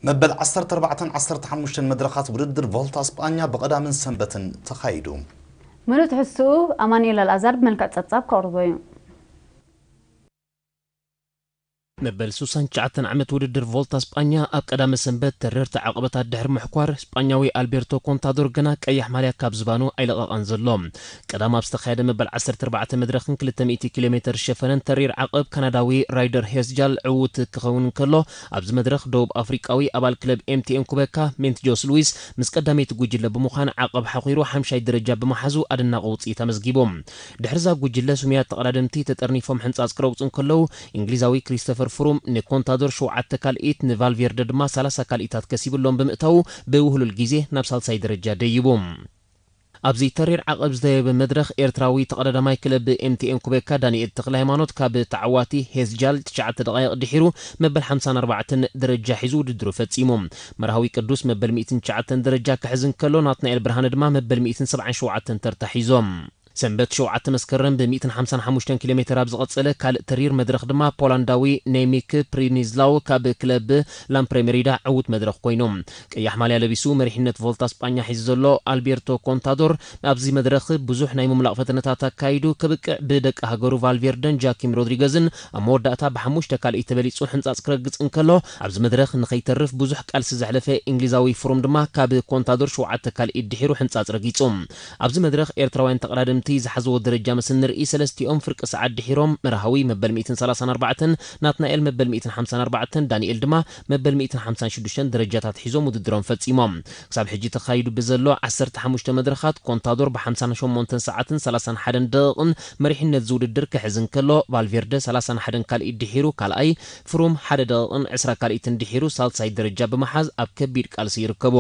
መበል ዓሰርተ ኣርባዕተን ዓሰርተ ሓሙሽተን መድረኻት ውድድር ቮልታ ስጳኛ ብቐዳምን ሰንበትን ተኻይዱ። ምሉእ ትሕዝትኡ ኣማኑኤል ኣልኣዛር ብመልክዕ ጸብጻብ ከቕርቦ እዩ። መበል ሱሳን ትሽዓተን ዓመት ውድድር ቮልታ ስጳኛ ኣብ ቀዳመ ሰንበት ተረርቲ ዓቐበታት ድሕሪ ምሕኳር፣ ስጳኛዊ ኣልቤርቶ ኮንታዶር ግና ቀያሕ ማልያ ካብ ዝባኑ ኣይለቐቐን ዘሎ። ቀዳም ኣብ ዝተኻየደ መበል ዓሰርተ ኣርባዕተ መድረኽን ክልተ ሚእቲ ኪሎ ሜተር ዝሸፈነን ተሪር ዓቐብ፣ ካናዳዊ ራይደር ሄዝጃል ዕዉት ክኸውን እንከሎ፣ ኣብዚ መድረኽ ደቡብ ኣፍሪቃዊ ኣባል ክለብ ኤምቲኤን ኩበካ ሜንት ጆስ ሉዊስ ምስ ቀዳመይቲ ጉጅለ ብምዃን ዓቐብ ሓኺሩ ሓምሻይ ደረጃ ብምሓዙ ኣደናቒ ውፅኢት ኣመዝጊቡ። ድሕርዛ ጉጅለ ስሙያት ተቐዳደምቲ ተጠርኒፎም ሕንጻጽ ክረግጹ እንከለዉ፣ እንግሊዛዊ ክሪስቶፈር ፍሩም ንኮንታዶር ሸውዓተ ካልኢት፣ ንቫልቬርደ ድማ ሰላሳ ካልኢታት ከሲብሎም ብምእታዉ፣ ብውህሉል ግዜ ናብ ሳልሳይ ደረጃ ደይቡ። ኣብዚ ተሪር ዓቐብ ዝደየበ መድረኽ፣ ኤርትራዊ ተቐዳዳማይ ክለብ ኤምቲኤን ኩቤካ ዳንኤል ተኽለ ሃይማኖት ካብ ተዓዋቲ ሄዝጃል ትሽዓተ ደቓይቕ ድሒሩ መበል ሓምሳን ኣርባዕተን ደረጃ ሒዙ ውድድሩ ፈጺሙ። መርሃዊ ቅዱስ መበል ሚእትን ትሽዓተን ደረጃ ክሕዝ እንከሎ፣ ናትናኤል ብርሃነ ድማ መበል ሚእትን ሰብዓን ሸውዓተን ተርታ ሒዞም። ሰንበት ሸውዓተ መስከረም ብ ሚእትን ሓምሳን ሓሙሽተን ኪሎ ሜተር ኣብ ዝቐጸለ ካልእ ተሪር መድረኽ ድማ፣ ፖላንዳዊ ኔሚክ ፕሪኒዝላው ካብ ክለብ ላምፕሬ ሜሪዳ ዕዉት መድረኽ ኮይኑ። ቀያሕ ማልያ ለቢሱ መሪሕነት ቮልታ ስጳኛ ሒዙ ዘሎ ኣልቤርቶ ኮንታዶር ኣብዚ መድረኽ ብዙሕ ናይ ምምላቕ ፈተነታት ኣካይዱ፣ ከብቅዕ ብደቂ ሃገሩ ቫልቬርደን ጃኪም ሮድሪገዝን ኣብ መወዳእታ ብሓሙሽተ ካልኢት ተበሊጹ ሕንጻጽ ክረግጽ እንከሎ፣ ኣብዚ መድረኽ ንኸይተርፍ ብዙሕ ቃልሲ ዘሕለፈ እንግሊዛዊ ፍሩም ድማ ካብ ኮንታዶር ሸውዓተ ካልኢት ድሒሩ ሕንጻጽ ረጊጹ። ኣብዚ መድረኽ ኤርትራውያን ተቐዳደምቲ ዝሓዝዎ ደረጃ ምስ እንርኢ፣ ሰለስቲኦም ፍርቂ ሰዓት ድሒሮም መርሃዊ መበል ሚእትን ሰላሳን ኣርባዕተን፣ ናትናኤል መበል ሚእትን ሓምሳን ኣርባዕተን፣ ዳንኤል ድማ መበል ሚእትን ሓምሳን ሽዱሽተን ደረጃታት ሒዞም ውድድሮም ፈጺሞም። ክሳብ ሕጂ ተኻይዱ ብዘሎ ዓሰርተ ሓሙሽተ መድረኻት፣ ኮንታዶር ብሓምሳን ሸሞንተን ሰዓትን ሰላሳን ሓደን ደቂቕን መሪሕነት ዝውድድር ክሕዝ እንከሎ፣ ቫልቬርደ ሰላሳን ሓደን ካልኢት ድሒሩ ካልኣይ፣ ፍሩም ሓደ ደቂቕን ዕስራ ካልኢትን ድሒሩ ሳልሳይ ደረጃ ብምሓዝ ኣብ ከቢድ ቃልሲ ይርከቡ።